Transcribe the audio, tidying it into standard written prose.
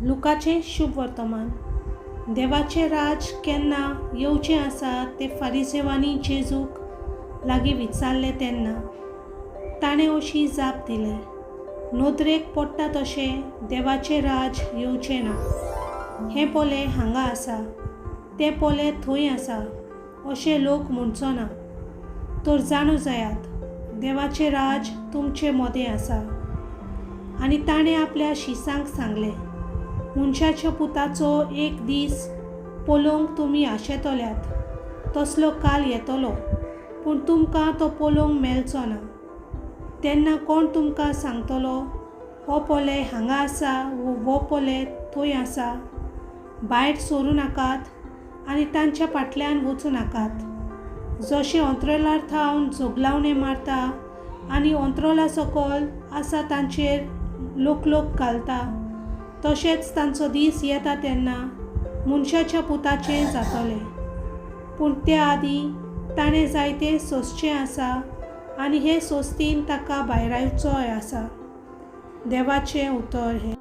लुकाचें शुभ वर्तमान. देवाचें राज केन्ना येवचें आसा तें फारिजेवांनी जेजूक लागीं विचारलें तेन्ना ताणें अशी जाप दिली, नदरेक पडटा तशें देवाचें राज येवचें ना. हें पोले हांगा आसा, तें पोले थंय आसा अशें लोक म्हणचो ना. तर जाणू जायात, देवाचें राज तुमचे मदें आसा. आनी ताणें आपल्या शिसांक सांगलें, मनशाच्या पुताचो एक दीस पळोवंक तुमी आशेतल्यात तसलो काल येतलो, पूण तुमकां तो पळोवंक मेळचो ना. तेन्ना कोण तुमकां सांगतलो, हो पोले हांगा आसा वो पोले थंय आसा? भायर सरूं नाकात आनी तांच्या फाटल्यान वचूं नाकात. जशें अंत्रोलार थावन जोगलावणें मारता आनी अंत्रोला सकयल आसा तांचेर लोकलोक घालता, तशेंच तांचो दीस येता तेन्ना मनशाच्या पुताचें जातलें. पूण त्या आदीं ताणें जायतें सोंसचें आसा आनी हे सोस्तीन ताका भायरावचोय आसा. देवाचें उतर हें.